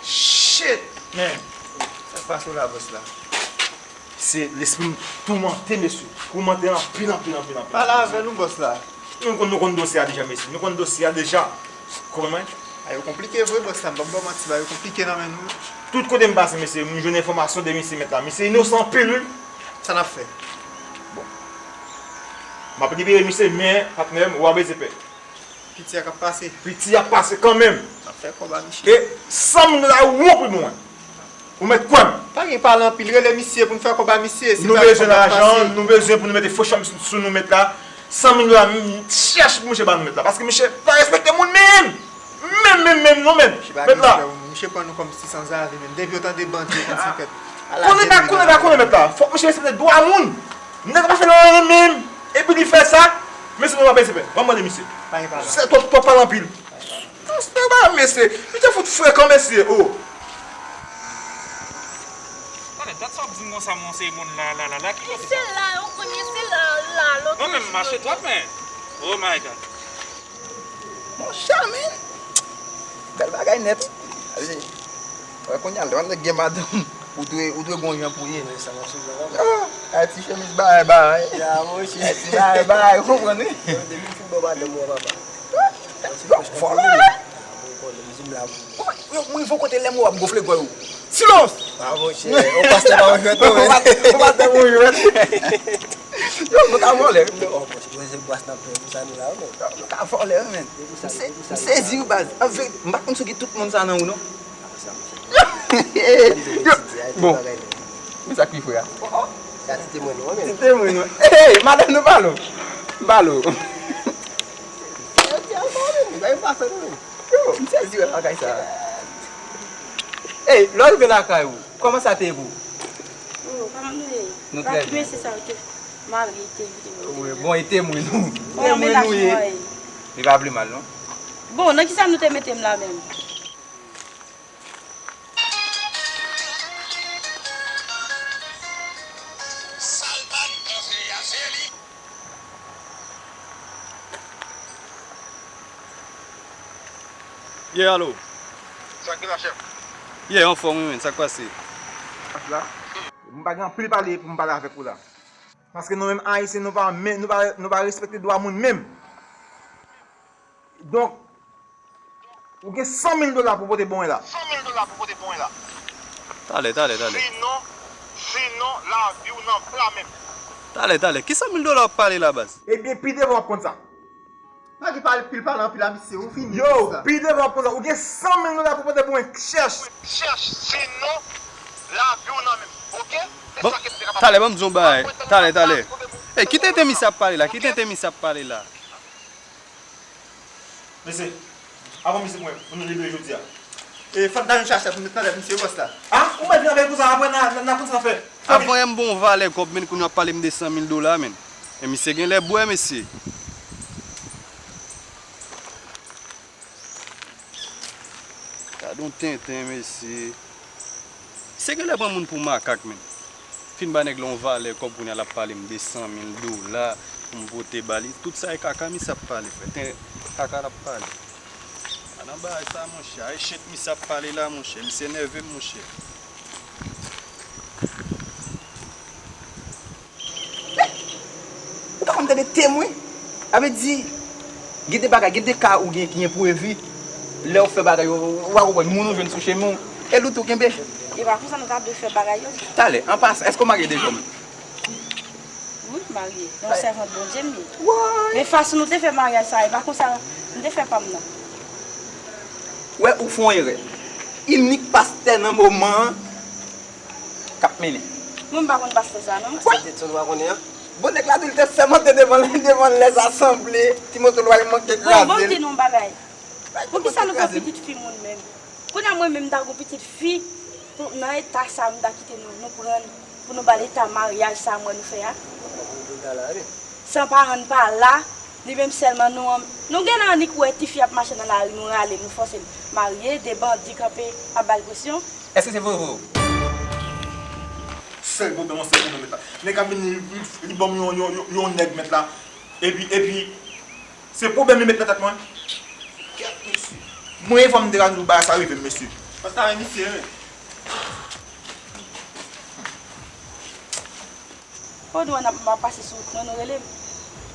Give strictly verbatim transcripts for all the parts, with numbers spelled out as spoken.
Shit! Men, sa k pase w la, bòs la? Se lespri m toumante, mesye. Toumante anpil, anpil, anpil, anpil. Pale avè nou, bòs la. Nou konn, nou konn dosye a deja, mesye. Nou konn dosye a deja. Konprann mwen? Bagay yo konplike vre, bòs la. M p ap ba w manti, bagay yo konplike nan men nou. Tout kote m pase, mesye, m jwenn enfòmasyon de misye mèt la. Misye inosan anpil, wi. Sa n ap fè? Bon. M ap libere misye, men, patnè m, ou pa bezwen pè. Piti a k ap pase. Piti a ap pase kanmenm. N ap fè kòb a misye. E san mil dola ou won pou mwen. Ou mèt kwè m. Pa gen pale anpil, rele misye pou n fè kòb a misye. Nou bezwen lajan, nou bezwen pou nou mete fo chòm sou nou mèt la. San mil dola, m chèch pou misye ba nou mèt la. Paske misye pa respekte moun menm. Menm, menm, menm, non, menm. Mèt la. Misye pran nou kòm si sanzave menm. Depi yo tande bandi, yo konn se fèt. Konnen pa, konnen pa, konnen mèt la. Fòk misye respekte dwa moun. Nèg la pa fè l anyen menm. Epi li fè sa. Mesye, nou pa pèse pè. Ban m mande misye. Pa gen pale. Se twòp, twòp pale anpil. Respè ba mesye. Misye fout frekan, mesye. Oh. Tande, dat sa w ap di m konsa, men se moun la, la, la, la, ki kote sa? Se la, ou konnen se la, la, lòt. Mwen menm, m mache twòp, men. Oh my God. Monchè, men. Bèl bagay nèt. Wè, kounye a, lè yon nèg gen madanm, ou dwe, ou dwe gon jan pou ye. Men sa, nan sou jan, ah, ay, ti chemiz bagay, bagay. Ya, monchè. Ay, ti bagay, bagay, ou konprann, wi? Depi m fin bò madanm mwen, papa. Yo, vòlè, wi. Yo, mwen, vò kote lè mwen w ap gonfle gòl ou. Silans! Ah, monchè, yon pastè pa yon jwèt, non, men. Yon pastè, yon pastè pa yon jwèt. Yo, nou ka vòlè, wi. Non, monchè, mwen se bwas n ap fè pou sa nou la, wi, men. Yo, nou ka vòlè, wi, men. M se-, m sezi, wi, baz. An verite, m pa konn si w gen tout moun sa nan ou, non. Yo, bon. Men sa k pi fre a. Oh, oh. Sa ti temwen nou, men. Ti temwen nou. Hey, madanm nou pale w. M pale w. Yo di al pale, men. Bagay pa fè nou, men. Yo, m sezi wè bagay sa. Ey, lè w rive lakay ou, kòman sa te ye pou ou? Oh, kòman nou ye? Nou trè byen. Mesye sa yo te mari te invite mwen. Wi, bon, e temwen nou. Temwen nou ye. Li pa pi mal, non. Bon, nan kisa nou te mete m la menm? Ye, alo. Sa k gen la, chèf? Ye, anfòm, wi, men, sa k pase? La, m pa gen anpil pale pou m pale avèk ou la. Paske nou menm Ayisyen, nou pa men, nou pa, nou pa respekte dwa moun menm. Donk, ou gen san mil dola pou pote bon la. San mil dola pou pote bon la. Talè, talè, talè. Sinon, sinon, lavi w nan pla menm. Talè, talè. Ki san mil dola w ap pale la, baz? Ebyen, pi devan w ap konn sa. Pa gen pale, pil pale anpil a misye, ou fini. Yo, pi devan w ap konn sa. Ou gen san mil dola pou pote bon chèch. Chèch, sinon, lavi w nan menm. Oke? Bon, talè, ban m di w yon bagay. Talè, talè. Ey, ki tenten misye ap pale la? Ki tenten misye ap pale la? Mesye, avan misye pou mwen, pou nou libere jodi a. E, fòk n ta jwenn chèch la pou nou tande misye bòs la. Ah, ou mèt vin avèk nou sa, apre n a, n a, n a konn sa n ap fè. Avan yè m ba w yon valè kòb, men kounye a w ap pale m de san mil dola, men. E misye genlè bwè, mesye. Gad yon tenten, mesye. Se genlè pran moun pou makak, men. Fin ba nèg la yon valè kòb, kounye a l ap pale m de san mil dola pou m pote ba li. Tout sa e kaka misye ap pale, frè. Ten, kaka l ap pale. A nan bagay sa, monchè. Ay, shit, misye ap pale la, monchè. Misye nève m, monchè. Ou pa konn tande temwen? Sa vle di, gen de bagay, gen de ka ou gen ki enprevi. Lè w fè bagay yo, ou pa konprann, moun ou jwenn sou chemen w, e l ou tou kenbe. E pa konsa nou ta dwe fè bagay yo. Talè, an pasan, èske w marye deja w menm? Wi, m Marye, yon sèvant Bondye m ye. Men fason nou te fè maryaj sa, e pa konsa m te fè pa m nan. Wè, ou fè yon erè. Inik pastè nan moman an k ap mennen. Mwen, m pa konn pastè sa, non. Pastè Tetson, ou pa konnen an? Bon, nèg la di l te sèmante devan, devan lèzasanble, Timote l pral manke kraze l. Bon, bon, m di nou yon bagay. Poukisa nou pran pitit fi moun menm? Kounye a mwen menm m ta gon pitit fi, pou, nan eta sa m ta kite nou, nou pran l pou nou ba l eta maryaj sa mwen nou fè a. San paran n pa la, li menm sèlman nou an, nou gen nan annik wè tifi ap mache nan lari, nou rale l, nou fòse l marye, de bandi kanpe ap ba l presyon. Èske se vre ou vre ou? Sèl pwoblèm an, sèl pwoblèm mèt la. Nèg ap vini, li, li ban m yon, yon, yon, yon nèg mèt la. Epi, epi, se pwoblèm li met nan tèt mwen. Kèt mesye. Mwen, fò m te ka di w bagay sa rive m, mesye. Pastè, men misye, men. Kote w wè n ap, m ap pase sou wout mwen, nou rele m?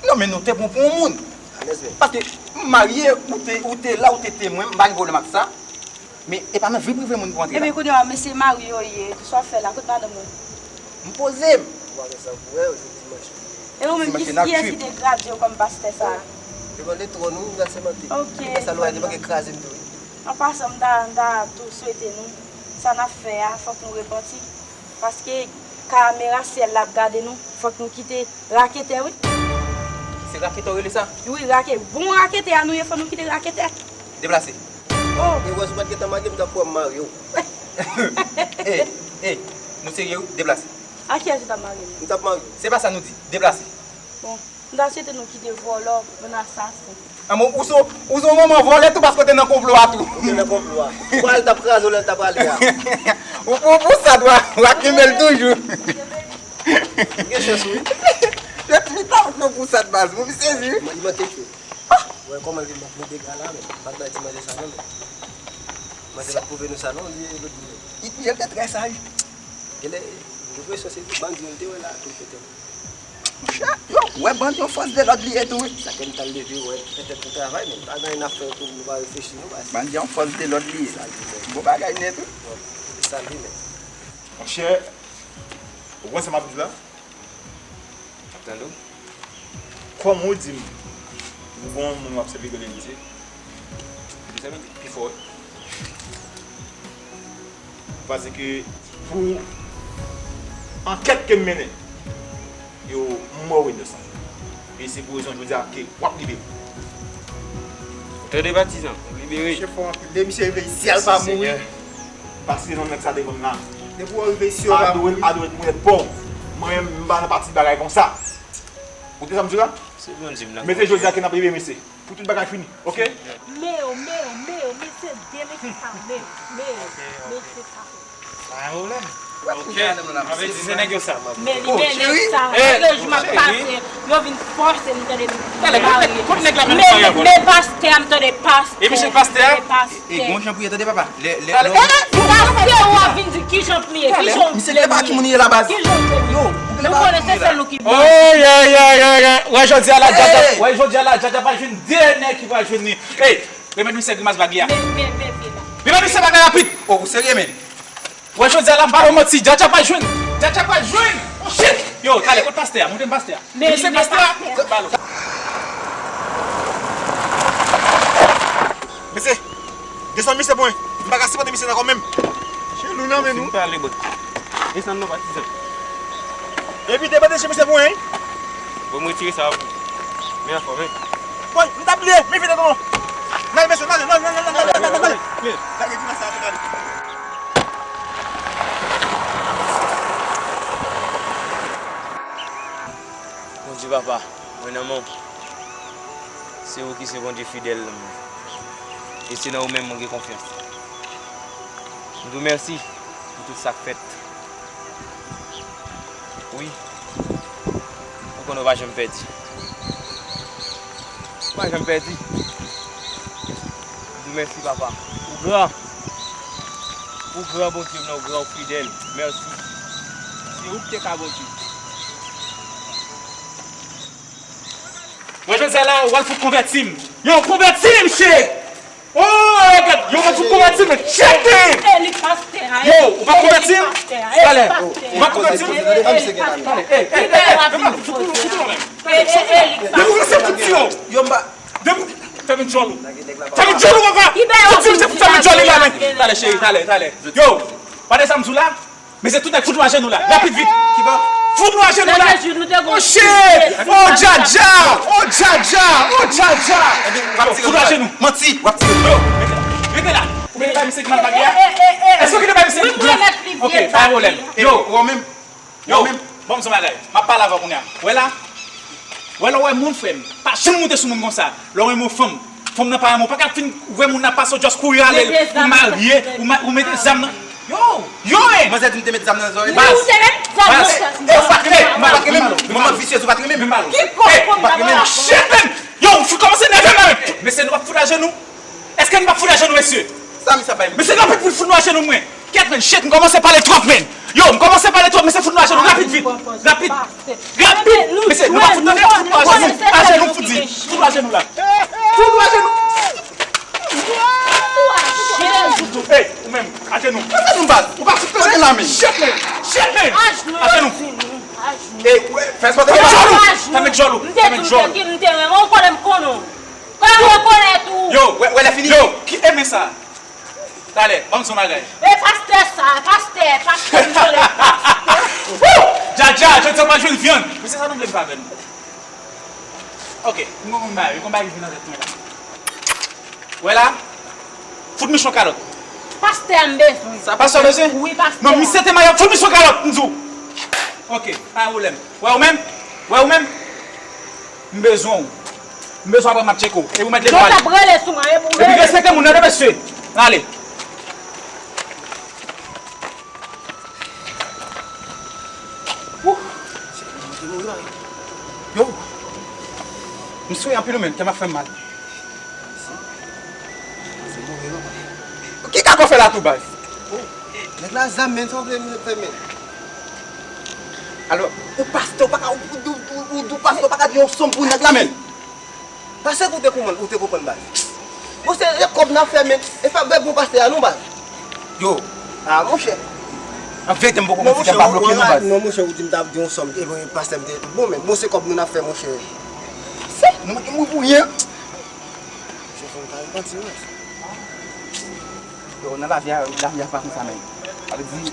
Non, men nou te pran pou yon moun. Alèz, men. Paske m marye, ou te, ou te la, ou te temwen, m pa gen pwoblèm ak sa. Men e pa nan vi prive moun pou antre la. Ebyen, kounye a, mesye mari yo ye, kisa w ap fè la? Kot madanm ou? M poze m. Ou pa gen sa pou wè, jodi dimanch. E ou menm, kiyès ki te gradye w kòm pastè sa a? Demande twòn ou, m pral sèmante. Ok. Sa lwa te manke kraze m tou, wi. An pasan, m ta, m ta tou swete nou, sa n ap fè a, fòk nou repanti. Paske kamera syèl la ap gade nou, fòk nou kite raketè, wi. Se raketè w rele sa? Wi, rake-, bon raketè a nou ye, fò nou kite raketè. Deplase. Oh. E wè, si w pa t gentan marye, m t ap fè w marye w. Ey, ey, nou serye wi, deplase. A kiyès ou t ap marye m? M t ap marye w. Se pa sa nou di, deplase. Bon, m ta swete nou kite vòlò, bann asasen. Anmò, ou se, ou se yon manman vòlè tou paske w te nan konplo a tou. Ou te nan konplo a. Ou pa al t ap kraze w lè l t ap ale a. Ou pou, pou sa dwa, w ap kenbe l toujou. Gen chans wi. Depi tan pou sa baz, mwen sezi. Li manke tou. Wè kòman l vin manke dega la, men. Pa t bay ti manje sa non, men. Manje l ap pwouve nou sa non, li e lòt moun. Li, li te trè saj. Genlè, gen enpresyon se bandi yo l te wè la tou petèt. Monchè, yo, wè bandi yon fòs de lòd li ye tou wi. Sa fè m t al leve, wè, petèt pou travay, men pa gen anyen n ap fè pou nou pa reflechi non, baz. Bandi yon fòs de lòd li ye. Bon bagay nèt wi. Bon, se sa l ye, men. Monchè, ou konn sa m ap di w la? M ap tande w. Kòman ou di m, ou gon moun w ap sèvi gade l di, ou sèvi pi fò. Paske pou ankèt ke m mennen, yo, m wè w inosan. E se pou rezon jodi a ke w ap libere. Tande patizan, w libere. Chèf fò anpil. Depi misye rive isi a, l pa mouri. Senyè. Pase non nèg sa devan m la. Depi w rive isi a, w pa mouri. Adore l, adore l pou nèt pa w. Mwen menm, m pa nan pati bagay konsa. Ou te sa m di la? Se Bondye m la. Men se jodi a ke n ap libere mesye. Pou tout bagay fini, oke? Meo, meo, meo, mesye, de mesye sa, meo, meo, mesye sa. Pa gen pwoblèm. Oke. Sa vle di se nèg yo sa. Men li gen nèg sa. Lòt jou m ap pase, yo vin fòse m tande m marye. Men, men pastè a, m tande pastè. E misye pastè a? E gon jan pou ye tande papa. Lè, lè, lè. Pastè ou ap vin di kijan pou ye, kijan ou vle m ye. Misye te pa ki moun ye la baz. Kijan ou vle m ye. Nou konnen se sèl nou ki bon. Oy, oy, oy, oy, oy. Wè jodi a la, Djadja, wè jodi a la, Djadja pa jwenn de nèg ki pral jwenn li. Ey, remèt misye grimas bag li a. Men, men, men, men. Remèt misye bag la rapid. Oh, ou serye, men? Wè jodi a la, m pa ba w manti, Djadja pa jwenn. Djadja pa jwenn. Oh, shit. Yo, talè, kot pastè a? Montre m pastè a. Men li se pastè a. Balo. Mesye, desann misye pou mwen. M pa ka sipòte misye ankò menm. Chelou nan men nou. Pale bò. Desann non patizan. Epi desann misye pou mwen. Bon, m retire sa pou. Men anfòm, men. Boy, m t ap bliye, men fete non. Nan mesye, nan, nan, nan. Lage grimas sa, lage. Bondye papa, mwen nan men w. Se ou ki se Bondye fidèl nan mwen. E se nan ou menm mwen gen konfyans. M di w mèsi pou tout sa k fèt. Wi. Ou konnen w pa janm pèdi. Ou pa janm pèdi. M di w mèsi papa. Ou gran. Ou gran Bondye m nan, ou gran, ou fidèl. Mèsi. Se ou ki te ka Bondye. Mwen jodi a la, ou al fout konvèti m. Yo, konvèti m, cheri! Oh, gad, yo, mwen fout konvèti, men. Shit, man! Yo, ou pa konvèti? Talè, ou pa konvèti? Talè, ey, ey, ey, ey, depi ou se fout yo. Yo, m pa. Depi, fèmen djòl ou. Fèmen djòl ou, papa. Fout yo, se fout fèmen djòl li la, men. Talè, cheri, talè, talè. Yo, pa de sa m di w la. Mesye, tout nèg fout nou ajenou la. Rapid, vit. Kiba? Fout nou ajenou la. Oh, shit! Oh, Djadja! Oh, Djadja! Oh, Djadja! Fout nou ajenou. Manti, w ap tire. Yo, rete, rete la. Ou mete bay misye ki mal bagay a? Èske ou kite bay misye ki mal? Ok, pa gen pwoblèm. Yo, ou menm. Yo, ban m di w yon bagay. M ap pale avè w kounye a. Wè la? Wè lè w wè moun, frè m, pa janm moute sou moun konsa. Lè w renmen yon fanm, fanm nan pa renmen w, pa ka fin wè moun nan pase w, just kouri ale l, ou marye, ou ma-, ou mete zam nan. Yo, yo, eh! Manzè di m te met zam nan zòrèy li. Baz, baz, eh, ou pa t renmen m, ou pa t renmen m. Manman visyez, ou pa t renmen m. Ki kòkon ou pa t renmen m. Shit, man! Yo, ou fout kòmanse nève m la, men. Mesye, nou p ap fout ajenou. Èske nou p ap fout ajenou, mesye? Sa misye ap bay m? Mesye, rapid pou l fout nou ajenou, mwen. Kèt, men, shit, m kòmanse pale twòp, men. Yo, m kòmanse pale twòp, mesye, fout nou ajenou, rapid, vit. Rapid. Rapid. Mesye, nou pa fout tande, fout nou ajenou, ajenou, fout di. Fout nou ajenou la. Fout nou ajenou. Ey, ou menm, ajenou. Ajenou, baz. Ou pa fout tande la, men. Shit, men. Shit, men. Ajenou. Ey, fè sòti. Fèmen djòl ou. Fèmen djòl ou. Fèmen djòl ou. M te renmen w, konnen m konnen w. Kòman w rekonèt ou? Yo, wè, wè lè fini. Yo, ki renmen sa? Talè, ban m di w yon bagay. E pastè sa, pastè, pastè, m vole pastè. Woo! Djadja, jodi a w pral jwenn vyann. Mesye, sa nou vle m pa vle n. Ok, m gon bagay, m gon bagay ki vin nan tèt mwen la. Wè la, fout Michou yon kalòt. Pastè a m bezwen. Sa pastè w bezwen? Wi, pastè. Non, misye te mayòl, fout Michou yon kalòt, m di w. Ok, pa gen pwoblèm. Wè ou menm? Wè ou menm? M bezwen w. M bezwen apre m ap tcheke w. E ou mèt leve w ale. Yo t ap rele sou mwen, e pou rele. Epi respekte moun nan, mesye. Ale. Wouh. Yo. M swe anpil, men, kè m ap fè m mal. Ki kaka w fè la tou, baz? Oh, nèg la zam, men, sa w vle m fè, men. Alò, ou pastè, ou pa ka, ou, ou, ou, ou, ou pastè, ou pa ka di yon sonm pou nèg la, men. Pastè, ou te konprann, ou te konprann, baz. Bon, se, e kòb n ap fè, men. E pa bèl bon pastè a, non, baz. Yo. Ah, monchè. An verite, m poko konn si kè m pa bloke nou, baz. Non, monchè, ou di m t ap di yon sonm, e bon, pastè, m te, bon, men, bon, se kòb nou n ap fè, monchè. Se, nou manke mouri pou ryen. Yo, nan lavi a, lavi a pa konsa menm. Sa vle di,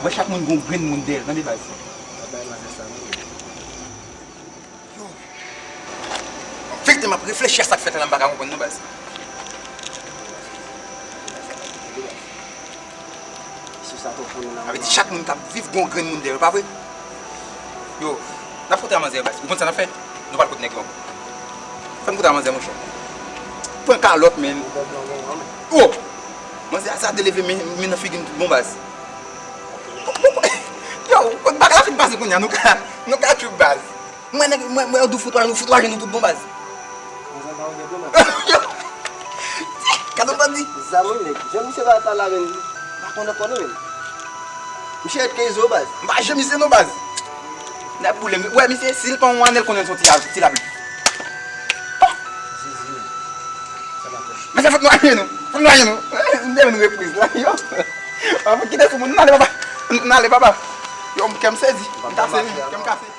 wè chak moun gon grenn moun dèyè l, tande baz. Yo. An verite, m ap reflechi a sa k fèt la, m pa ka konprann non, baz. Sa vle di chak moun k ap viv gon grenn moun dèyè l, pa vre? Yo, n ap kontre a manzè, baz. Ou konn sa n ap fè? Nou pral kot nèg yo ankò. Fè n kontre a manzè, monchè. Pran kalòt, men. Oh! Manzè a sa te leve men, men nan figi m tout bon, baz. Yo, bagay la fin pase kounye a, nou ka, nou ka trip, baz. Mwen, nèg, mwen, mwen, yo di w fout waj, nou fout waj nou tout bon, baz. Yo. Gade yon bandi. Zam wi, nèg. Jan misye pa ta la, men. Pa konn ankò non, men. Misye ret kenz zo, baz. M pa jan misye non, baz. Nèg boule m. Wè, misye, si l pa yon ane, l konnen l se yon ti, ti labli. Mesye, fout nou ajenou. Fout nou ajenou. M te vin repriz la, yo. An, kite sou moun. N ale, papa. N ale, papa. Yo, kè m sezi. M kase, kè m kase.